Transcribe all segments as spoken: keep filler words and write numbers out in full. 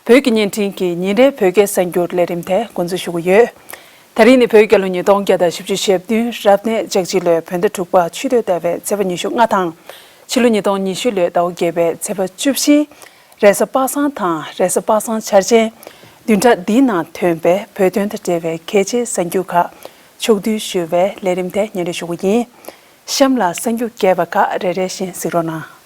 བོད་ཀྱི་བརྙན་འཕྲིན་གྱི་ཉིན་རེའི་བོད་སྐད་གསར་འགྱུར་ལས་རིམ་དེ་འགོ་འཛུགས་ཞུ་གི་ཡོད། ད་རིང་ནི་བོད་རྒྱལ་ལོ་ཉིས་སྟོང་བརྒྱ་དང་བཞི་བཅུ་ཞེ་བདུན་རབ་གནས་ལྕགས་བྱི་ལོའི་བོད་ཟླ་དྲུག་པ་ཆུ་སྟོད་ཟླ་བའི་ཚེས་པ་ཉི་ཤུ་ལྔ་དང་། ཕྱི་ལོ་ཉིས་སྟོང་ཉི་ཤུ་ལོའི་ཟླ་བ་བརྒྱད་པའི་ཚེས་པ་བཅུ་བཞི། རེས་གཟའ་པ་སངས་དང་རེས་གཟའ་པ་སངས་འཆར་ཅན། བདུན་ཕྲག་འདིའི་ནང་ཐོན་པའི་བོད་དོན་དང་འབྲེལ་བའི་གལ་ཆེའི་གསར་འགྱུར་ཁག་ཕྱོགས་བསྡུས་ཞུ་བའི་ལས་རིམ་དེ་སྙན་སྒྲོན་ཞུ་གི་ཡིན། གཤམ་ལ་གསར་འགྱུར་རྒྱས་པ་ཁག་རེ་རེ་བཞིན་གཟིགས་རོགས་གནང་།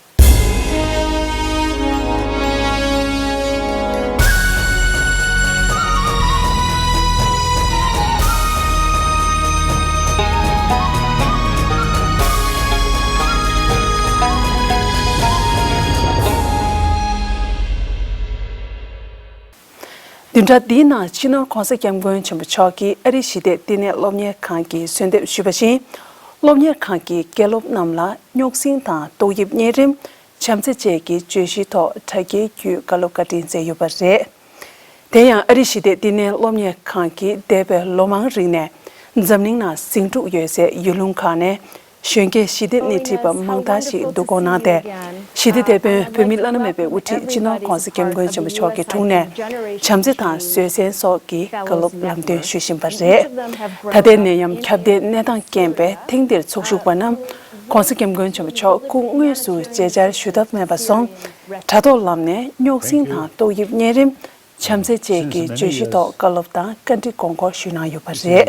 བདུན་ཕྲག་འདིའི་ནང་སྤྱི་ནོར་༧གོང་ས་༧སྐྱབས་མགོན་ཆེན་པོ་མཆོག་གིས་ཨ་རིའི་ཞི་བདེ་བསྟི་གནས་སློབ་གཉེར་ཁང་གིས་གསོལ་འདེབས་ཞུས་པ་བཞིན། སློབ་གཉེར་ཁང་གི་དགེ་སློབ་རྣམས་ལ་རྙོག་ཟིང་དང་ཏོག་དབྱིབས་གཉན་རིམས། བྱམས་བརྩེ་བཅས་ཀྱི་བརྗོད་གཞིའི་ཐོག་དྲ་རྒྱའི་བརྒྱུད་བཀའ་སློབ་བཀའ་དྲིན་སྩལ་ཡོད་པ་རེད། དེ་ཡང་ཨ་རིའི་ཞི་བདེ་བསྟི་གནས་སློབ་གཉེར་ཁང་གིས་འདས་པའི་ལོ་མང་རིང་ནས་འཛམ་གླིང་ནང་ཟིང་འཁྲུག་ཡོད་སའི་ཡུལ་ལུང་ཁག་ནས་གཞོན་སྐྱེས་ཞི་བདེ་སྣེ་ཁྲིད་པ་མང་དག་ཞིག་བསྡུ་སྐོང་གནང་སྟེ། ཞི་བདེ་དེད་དཔོན་བོད་མི་བླ་ན་མེད་པའི་དབུ་ཁྲིད་སྤྱི་ནོར་༧གོང་ས་༧སྐྱབས་མགོན་ཆེན་པོ་མཆོག་གི་དྲུང་ནས་བྱམས་བརྩེ་དང་བཟོད་བསྲན་སོགས་ཀྱི་བཀའ་སློབ་ལམ་སྟོན་ཞུ་བཞིན་པ་རེད། ད་ལྟའི་ནད་ཡམས་ཁྱབ་གདལ་གནས་སྟངས་རྐྱེན་པས་ཐེངས་འདིར་ཚོགས་ཞུགས་པ་རྣམས་༧གོང་ས་༧སྐྱབས་མགོན་ཆེན་པོ་མཆོག་སྐུ་དངོས་སུ་མཇལ་བཅར་ཞུ་ཐབས་མེད་པ་སོང་། དྲ་ཐོག་ལམ་ནས་རྙོག་ཟིང་དང་ཏོག་དབྱིབས་གཉན་རིམས། བྱམས་བརྩེ་བཅས་ཀྱི་བརྗོད་གཞིའི་ཐོག་བཀའ་སློབ་དང་བཀའ་འདྲི་དགོངས་སྐོར་ཞུས་གནང་ཡོད་པ་རེད།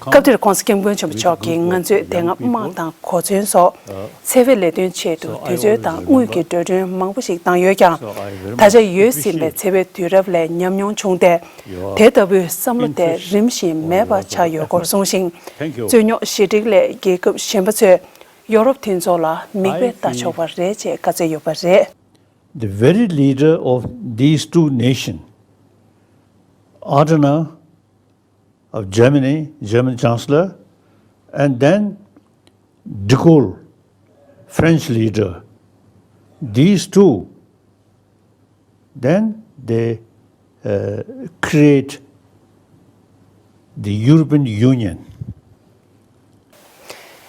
སྐབས་དེར་༧གོང་ས་༧སྐྱབས་མགོན་ཆེན་པོ་མཆོག་གིས་ང་ཚོས་དེ་སྔ་དམག་དང་གོ་མཚོན་སོགས་འཚེ་བའི་ལས་དོན་ཆེད་དུ་དུས་ཚོད་དང་དངུལ་གྱི་འགྲོ་གྲོན་མང་པོ་ཞིག་བཏང་ཡོད་ཀྱང་། ད་ཆ་ཡོལ་ཟིན་པའི་འཚེ་བའི་དུས་རབས་ལས་ཉམས་མྱོང་བྱུང་སྟེ། དེ་ལྟ་བུའི་བསམ་བློ་དེ་རིམ་བཞིན་མེད་པ་ཆགས་ཡོད་སྐོར་གསུངས་ཤིང་། རྩོད་རྙོག་ཞི་འགྲིག་སླད་རྒྱལ་ཁབ་གཞན་པ་ཚོས་ཡོ་རོབ་མཐུན་ཚོགས་ལ་མིག་དཔེ་ལྟ་ཆོག་པ་རེད་ཅེས་བཀའ་སྩལ་ཡོད་པ་རེད། The very leader of these two nations, Adenauer of Germany, German Chancellor, and then de Gaulle, French leader, these two, then they uh, create the European Union.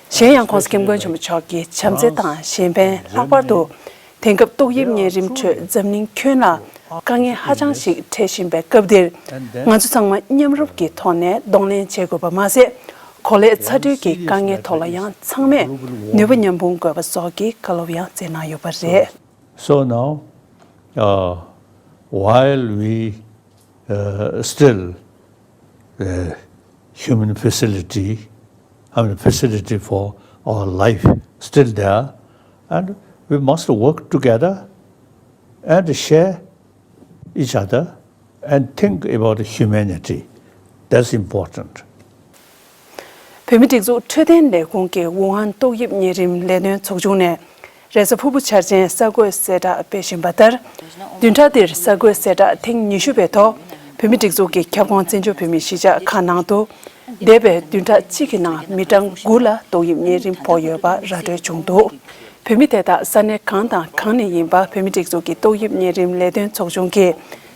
གཞན་ཡང་༧གོང་ས་༧སྐྱབས་མགོན་ཆེན་པོ་མཆོག་གིས་བྱམས་བརྩེ་དང་གཞན་ཕན། ལྷག་པར་དུ་དེང་སྐབས་ཏོག་དབྱིབས་གཉན་རིམས་ཁྲོད་འཛམ་གླིང་ཁྱོན་ལ་དཀའ་ངལ་ཧ་ཅང་ཞིག་འཕྲད་བཞིན་པའི་སྐབས་འདིར། ང་ཚོ་ཚང་མ་མཉམ་རུབ་ཀྱི་ཐོག་ནས་གདོང་ལེན་བྱེད་དགོས་པ་མ་ཟད། གོ་ལའི་ཚ་དྲོད་ཀྱི་དཀའ་ངལ་ཐོག་ལ་ཡང་ཚང་མས་ནུས་པ་མཉམ་སྤུངས་དགོས་པ་སོགས་ཀྱི་བཀའ་སློབ་ཡང་སྩལ་གནང་ཡོད་པ་རེད། So now, uh, while we uh, still uh, human facility, I mean facility for our life still there, and we must work together and share each other and think about humanity. That's important. བོད་མི་སྒྲིག་འཛུགས་འཕྲོད་བསྟེན་ལས་ཁུངས་ཀྱི་ཝུ་ཧན་ཏོག་དབྱིབས་གཉན་རིམས་ལས་དོན་ཚོགས་ཆུང་ནས་རེས་གཟའ་ཕུར་བུ་འཆར་ཅན་གསར་འགོད་གསལ་བསྒྲགས་སྤེལ་བཞིན་པ་ལྟར། བདུན་ཕྲག་འདིར་གསར་འགོད་གསལ་བསྒྲགས་ཐེངས་ཉི་ཤུ་པའི་ཐོག་བོད་མི་སྒྲིག་འཛུགས་ཀྱི་ཁྱབ་ཁོངས་བཙན་བྱོལ་བོད་མིའི་གཞིས་ཆགས་ཁག་ནང་དུ། འདས་པའི་བདུན་ཕྲག་གཅིག་གི་ནང་མི་གྲངས་དགུ་ལ་ཏོག་དབྱིབས་གཉན་རིམས་ཕོག་ཡོད་པ་ར་སྤྲོད་བྱུང་འདུག་བོད་མི་དེ་དག་ས་གནས་གང་དང་གང་ནས་ཡིན་པ་བོད་མི་སྒྲིག་འཛུགས་ཀྱི་ཏོག་དབྱིབས་གཉན་རིམས་ལས་དོན་ཚོགས་ཆུང་གིས་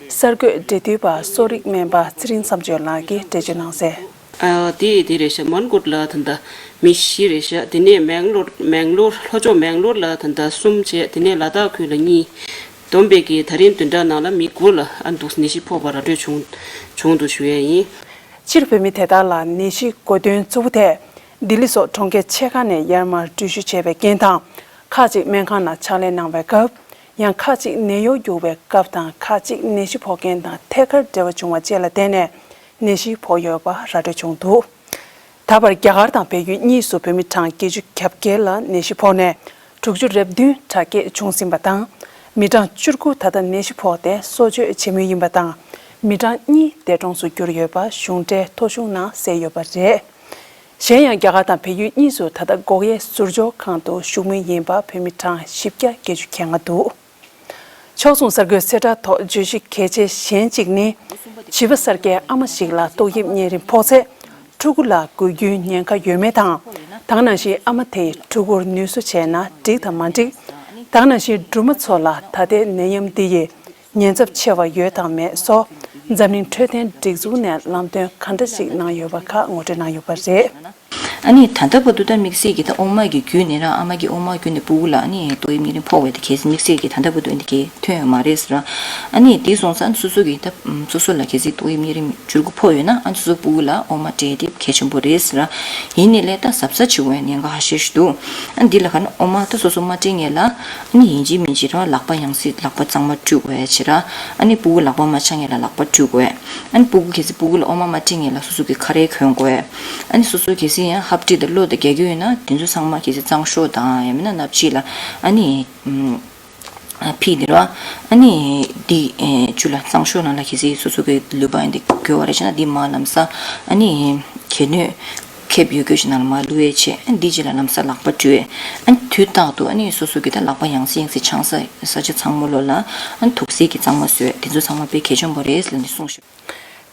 གསར་འགོད་འབྲེལ་མཐུད་པ་གསོ་རིག་སྨན་པ་ཚེ་རིང་བསམ་ཆོས་ལགས་ཀྱིས་འགྲེལ་བརྗོད་གནང་གསལ། ཨ། དེ་དེ་རེད་ཤག་མོན་གྷོ་ལ་ད་ལྟ་མི་བཞི་རེད་ཤག་དེ་ནས་མེང་ལོར་མེང་ལོར་ལྷོ་ཕྱོགས་མེང་ལོར་ལ་ད་ལྟ་གསུམ་བྱས། དེ་ནས་ལ་དྭགས་ཁུལ་ལ་གཉིས། བསྡོམས་པས་ཀྱིས་ད་རིང་བདུན་ཕྲག་ནང་ལ་མི་དགུ་ལ་ཨ་འདུག་ནད་གཞི་ཕོག་པ་ར་སྤྲོད་བྱུང་བྱུང་འདུག་ཞུ་ཡས་ཡིན། སྤྱིར་བོད་མི་དེ་དག་ལ་ནད་གཞི་འགོ་དོན་གཙོ་བོ་དེ་ལྡི་ལི་སོགས་གྲོང་ཁྱེར་ཆེ་ཁག་ནས་ཡར་མར་འགྲུལ་བཞུད་བྱས་པའི་རྐྱེན་དང་། ཁག་ཅིག་སྨན་ཁང་ནང་ཕྱག་ལས་གནང་བའི་སྐབས། ཡང་ཁག་ཅིག་ནད་གཡོག་རྒྱུག་པའི་སྐབས་དང་། ཁག་ཅིག་ནད་གཞི་ཕོག་མཁན་དང་ཐད་ཀར་འབྲེལ་བ་བྱུང་བ་བཅས་ལ་བརྟེན་ནས་ནད་གཞི་ཕོག་ཡོད་པ་ར་སྤྲོད་བྱུང་འདུག་ད་བར་རྒྱ་གར་དང་བལ་ཡུལ་གཉིས་སུ་བོད་མི་གྲངས་བརྒྱད་ཅུ་གྱ་བརྒྱད་ལ་ནད་གཞི་ཕོག་ནས་དྲུག་ཅུ་རེ་བདུན་དྲག་སྐྱེད་བྱུང་ཟིན་པ་དང་། མི་གྲངས་བཅུ་དགུ་ད་ལྟ་ནད་གཞི་ཕོག་སྟེ་གསོ་བཅོས་བྱེད་མུས་ཡིན་པ་དང་། མི་གྲངས་གཉིས་འདས་གྲོངས་སུ་གྱུར་ཡོད་པ་གཞུང་འབྲེལ་ཐོ་གཞུང་ནང་གསལ་ཡོད་པ་རེད། གཞན་ཡང་རྒྱ་གར་དང་བལ་ཡུལ་གཉིས་སུ་ད་ལྟ་འགོག་དབྱེ་ཟུར་འཇོག་ཁང་དུ་བཞུགས་མུས་ཡིན་པ་བོད་མི་གྲངས་བཞི་བརྒྱ་བརྒྱད་ཅུ་གྱ་ལྔ་འདུག་ཕྱོགས་མཚུངས་གསར་འགོད་གསལ་བསྒྲགས་ཐོག་བརྗོད་གཞི་གལ་ཆེ་གཞན་གཅིག་ནི། བྱིས་པ་གསར་སྐྱེས་ཨ་མ་ཞིག་ལ་ཏོག་དབྱིབས་གཉན་རིམས་ཕོག་ཚེ། ཕྲུ་གུ་ལ་འགོས་རྒྱུའི་ཉེན་ཁ་ཡོད་མེད་དང་། ད་ག་ནང་བཞིན་ཨ་མ་དེས་ཕྲུ་གུར་ནུས་གསོ་བྱས་ན་འགྲིག་དང་མ་འགྲིག་ད་ག་ནང་བཞིན་སྦྲུམ་མ་ཚོ་ལ་ད་ལྟའི་ནད་ཡམས་འདི་ཡི་ཉེན་ཚབས་ཆེ་བ་ཡོད་དང་མེད་སོགས། འཛམ་གླིང་འཕྲོད་བསྟེན་སྒྲིག་འཛུགས་ནས་ལམ་སྟོན་ག་འདྲ་ཞིག་གནང་ཡོད་པ་ཁག་ངོ་སྤྲོད་གནང་ཡོད་པ་རེད། ཨ་ནི་ད་ལྟ་བར་དུ་ད་དམིགས་བསལ་གྱི་ད་ཨོ་མ་གི་བརྒྱུད་ནས་ར་ཨ་མ་གི་ཨོ་མ་བརྒྱུད་ནས་སྤུ་གུ་ལ་ཨ་ནི་ཏོག་དབྱིབས་གཉན་རིམས་ཕོག་པའི་ད་གལ་སྲིད་དམིགས་བསལ་གྱི་ད་ལྟ་བར་དུ་ཨ་ནི་གལ་ཐོན་ཡོད་མ་རེད་ཟེར་ར། ཨ་ནི་དེ་སོང་ཙང་སོ་སོ་གི་ད་སོ་སོ་ལ་གལ་སྲིད་ཏོག་དབྱིབས་གཉན་རིམས་བཅུ་དགུ་ཕོག་ཡོད་ན་ཨ་ནི་སོ་སོ་སྤུ་གུ་ལ་ཨོ་མ་སྤྲད་དེ་གལ་ཆེན་པོ་རེད་ཟེར་ར། ཡིན་ནའི་ལས་ད་གཟབ་གཟབ་བྱེད་དགོས་ཉེན་ཁ་ཧ་ཤེས་ཤིག་འདུག་ཨ་ནི་འདི་ལ་ཁ་ན་ཨོ་མ་ད་སོ་སོ་མ་སྤྲད་སྔོན་ལ་ཨ་ནི་ཡིན་གཅིག་མིན་གཅིག་ར་ལག་པ་ཡང་སྲིད་ལག་པ་གཙང་མ་བཀྲུ་དགོས་ཡ་བྱེད་ར། ཨ་ནི་སྤུ་གུ་ལག་པ་མ་འཆང་སྔོན་ལ་ལག་པ་བཀྲུ་དགོས། ཨ་ནི་སྤུ་གུ་གལ་སྲིད་སྤུ་གུ་ལ་ཨོ་མ་མ་སྤྲད་སྔོན་ལ་སོ་སོ་གི་ཁ་རས་གོན་དགོས། ཨ་ནི་སོ་སོ་གལ་སྲིད་ཡང་ཧབ་སྦྲིད་དང་གློ་དང་རྒྱག་གི་ཡོད་ན་དེ་ཚོ་ཚང་མ་གལ་སྲིད་གཙང་ཤོག་དང་ཡང་མིན་ན་སྣབས་ཕྱི་ལ་ཨ་ནི་ཨ་ཕི་དེ་ར་ཨ་ནི་འདི་ཨེ་ཆུ་ལ་གཙང་ཤོག་ནང་ལ་གལ་སྲིད་སོ་སོ་གི་ལུས་པ་ཡང་དེ་གོས་པ་རེད་བྱས་ན་འདི་མ་ལམ་སང་ཨ་ནི་གད་སྣོད་ཁེབས་ཡོད་དགོས་ཤིག་ནང་ལ་མ་བླུགས་ཡས་བྱས། ཨ་ནི་འདི་རྗེས་ལ་ལམ་སང་ལག་པ་བཀྲུས། ཨ་ནི་དུས་རྟག་ཏུ་ཨ་ནི་སོ་སོ་གི་ད་ལག་པ་ཡང་སེ་ཡང་སེ་འཆང་ས་ས་ཆ་ཚང་མ་ལོ་ལ་ཨ་ནི་དུག་སེལ་གྱི་གཙང་མ་བཟོས། དེ་ཚོ་ཚང་མ་དཔེ་གལ་ཆེན་པོ་རེད་ལབ་ནས་གསུངས་ཤིག་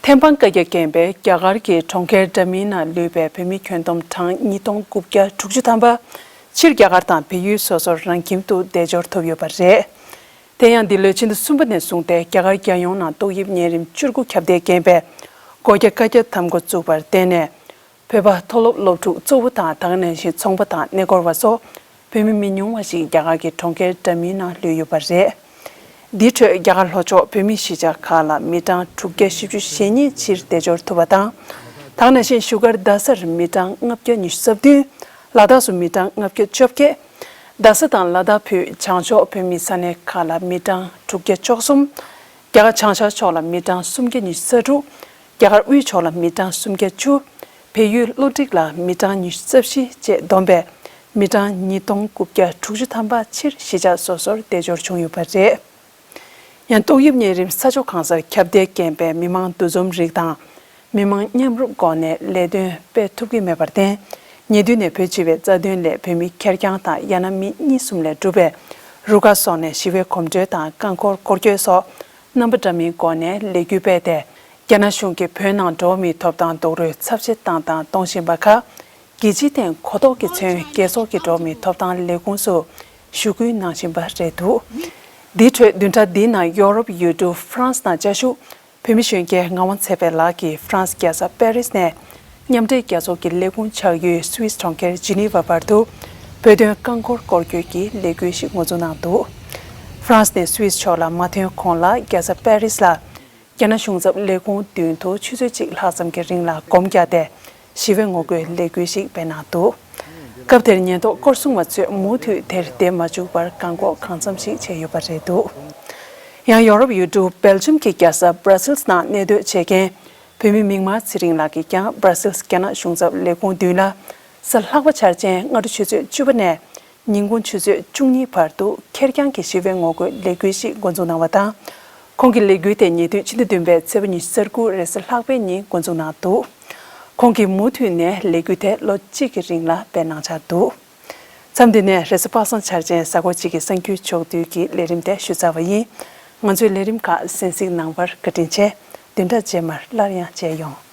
ཐེམ་སྤང་བཀའ་རྒྱ་བརྒྱན་པའི་རྒྱ་གར་གྱི་གྲོང་ཁྱེར་འདྲ་མིན་ནང་ལུས་པའི་བོད་མི་ཁྱོན་བསྡོམས་གྲངས་ཉིས་སྟོང་དགུ་བརྒྱ་དྲུག་ཅུ་ཐམ་པ་ཕྱིར་རྒྱ་གར་དང་བལ་ཡུལ་སོ་སོར་རང་ཁྱིམ་དུ་བདེ་འབྱོར་ཐོབ་ཡོད་པ་རེད། དེ་ཡང་འདི་ལོའི་ཕྱི་ཟླ་གསུམ་པ་ནས་བཟུང་སྟེ་རྒྱ་གར་རྒྱལ་ཡོངས་ནང་ཏོག་དབྱིབས་གཉན་རིམས་བཅུ་དགུ་ཁྱབ་གདལ་རྐྱེན་པས་སྒོ་རྒྱ་བཀའ་རྒྱ་དམ་འགོ་བཙུགས་པར་བརྟེན་ནས། བོད་པ་མཐོ་སློབ་སློབ་ཕྲུག་གཙོ་བོ་དང་དེ་ག་ནང་བཞིན་ཚོང་པ་དང་གནས་སྐོར་བ་སོགས་བོད་མི་མི་ཉུང་བ་ཞིག་རྒྱ་གར་གྱི་གྲོང་ཁྱེར་འདྲ་མིན་ནང་ལུས་ཡོད་པ་རེད། འདིའི་ཁྲོད་རྒྱ་གར་ལྷོ་ཕྱོགས་བོད་མིའི་གཞིས་ཆགས་ཁག་ལ་མི་གྲངས་དྲུག་བརྒྱ་བཞི་བཅུ་ཞེ་གཉིས་ཕྱིར་བདེ་འབྱོར་ཐུབ་པ་དང་། དེ་ག་ནང་བཞིན་བཞུགས་སྒར་རྡ་སར་མི་གྲངས་ལྔ་བརྒྱ་ཉི་ཤུ་རྩ་བདུན། ལ་དྭགས་སུ་མི་གྲངས་ལྔ་བརྒྱ་བཅོ་བརྒྱད། རྡ་ས་དང་ལ་དྭགས་བོད་བྱང་ཕྱོགས་བོད་མིའི་ས་གནས་ཁག་ལ་མི་གྲངས་དྲུག་བརྒྱ་བཅུ་གསུམ། རྒྱ་གར་བྱང་ཤར་ཕྱོགས་ལ་མི་གྲངས་སུམ་བརྒྱ་ཉི་ཤུ་རྩ་དྲུག་རྒྱ་གར་དབུས་ཕྱོགས་ལ་མི་གྲངས་སུམ་བརྒྱ་བཅུ། བལ་ཡུལ་ལྷོ་བྲག་ལ་མི་གྲངས་ཉི་ཤུ་རྩ་བཞི་བཅས་བསྡོམས་པས་མི་གྲངས་ཉིས་སྟོང་དགུ་བརྒྱ་དྲུག་ཅུ་ཐམ་པ་ཕྱིར་གཞིས་ཆགས་སོ་སོར་བདེ་འབྱོར་བྱུང་ཡོད་པ་རེད། ཡང་ཏོག་དབྱིབས་གཉན་རིམས་ས་ཕྱོགས་གང་སར་ཁྱབ་གདལ་རྐྱེན་པས་མི་མང་འདུ་འཛོམས་རིགས་དང་། མི་མང་མཉམ་རུབ་སྒོ་ནས་ལས་དོན་སྤེལ་ཐུབ་ཀྱི་མེད་པར་བརྟེན། ཉེ་དུས་ནས་བོད་སྤྱི་པའི་རྩ་དོན་སླད་བོད་མི་ཁེར་རྐྱང་དང་ཡང་ན་མི་གཉིས་གསུམ་ལས་གྲུབ་པའི་རུ་ཁག་སོགས་ནས་ཞི་བའི་གོམ་བགྲོད་དང་རྐང་འཁོར་སྐོར་སྐྱོད་སོགས་རྣམ་པ་འདྲ་མིན་སྒོ་ནས་ལས་འགུལ་སྤེལ་ཏེ། རྒྱ་ནག་གཞུང་གིས་བོད་ནང་འགྲོ་བ་མིའི་ཐོབ་ཐང་རྡོག་རོལ་ཚབས་ཆེ་བཏང་དང་གཏོང་བཞིན་པ་ཁག་རྒྱལ་སྤྱིའི་སྟེང་གོ་རྟོགས་ཀྱིས་མཚོན་རྒྱལ་ཚོགས་ཀྱི་འགྲོ་བ་མིའི་ཐོབ་ཐང་ལས་ཁུངས་སུ་ཞུ་སྐུལ་གནང་བཞིན་པ་རེད་འདུག་འདིའི་ཁྲོད་བདུན་ཕྲག་འདིའི་ནང་ཡོ་རོབ་ཡུལ་གྲུ་ཧྥ་རན་སི་ནང་བཅའ་བཞུགས་བོད་མི་གཞོན་སྐྱེས་ངག་དབང་ཚེ་འཕེལ་ལགས་ཀྱིས་ཧྥ་རན་སི་རྒྱལ་ས་པེ་རིས་ནས་མཉམ་འབྲེལ་རྒྱལ་ཚོགས་ཀྱི་ལས་ཁུངས་ཆགས་ཡུལ་སུད་སི་གྲོང་ཁྱེར་ཇི་ནི་ཝ་བར་དུ་བོད་དོན་རྐང་འཁོར་སྐོར་སྐྱོད་ཀྱི་ལས་འགུལ་ཞིག་འགོ་འཛུགས་གནང་འདུག་ཧྥ་རན་སི་ནས་སུད་སི་ཕྱོགས་ལ་མ་ཐོན་གོང་ལ་རྒྱལ་ས་པེ་རིས་ལ་རྒྱ་ནག་གཞུང་ཚབ་ལས་ཁུངས་མདུན་དུ་ཆུ་ཚོད་གཅིག་ལྷག་ཙམ་གྱི་རིང་ལ་སྒོམ་རྒྱག་སྟེ་ཞི་བའི་ངོ་རྒོལ་ལས་འགུལ་ཞིག་སྤེལ་གནང་འདུག་སྐབས་དེར་ཉེན་རྟོག་སྐོར་སྲུང་བ་ཚོས་མུ་མཐུད་དེར་བསྡད་མ་བཅུག་པར་བཀག་འགོག་གང་འཚམ་ཞིག་བྱས་ཡོད་པ་རེད་འདུག་ཡང་ཡོ་རོབ་ཡུལ་གྲུ་སྦེལ་ཇམ་གྱི་རྒྱལ་ས་བྷ་ར་སིལ་ནང་གནས་སྡོད་བྱེད་མཁན་བོད་མི་མིག་དམར་ཚེ་རིང་ལགས་ཀྱིས་ཀྱང་བྷ་ར་སིལ་རྒྱ་ནག་གཞུང་ཚབ་ལས་ཁུངས་མདུན་ལ་གཟའ་ལྷག་པ་འཆར་ཅན་སྔ་དྲོ་ཆུ་ཚོད་བཅུ་པ་ནས་ཉིན་གུང་ཆུ་ཚོད་བཅུ་གཉིས་བར་དུ་ཁེར་རྐྱང་གི་ཞི་བའི་ངོ་རྒོལ་ལས་འགུལ་ཞིག་འགོ་འཛུགས་གནང་བ་དང་། ཁོང་གི་ལས་འགུལ་དེ་ཉེ་དུས་ཕྱི་ཟླ་བདུན་པའི་ཚེས་པ་ཉི་ཤུ་རྩ་དགུ་རེས་གཟའ་ལྷག་པའི་ཉིན་འགོ་འཛུགས་གནང་འདུག་ཁོང་གིས་མུ་མཐུད་ནས་ལས་འགུལ་དེ་ལོ་གཅིག་གི་རིང་ལ་སྤེལ་གནང་འཆར་འདུག་མཚམས་འདི་ནས་རེས་གཟའ་པ་སངས་འཆར་ཅན་གཟའ་འཁོར་གཅིག་གི་གསར་འགྱུར་ཕྱོགས་བསྡུས་ཀྱི་ལས་རིམ་དེ་ཞུ་ཚར་བ་ཡིན། ང་ཚོའི་ལས་རིམ་ཁག་གསན་གཟིགས་གནང་བར་བཀའ་དྲིན་ཆེ། བདུན་ཕྲག་རྗེས་མར་སླར་ཡང་མཇལ་ཡོང་།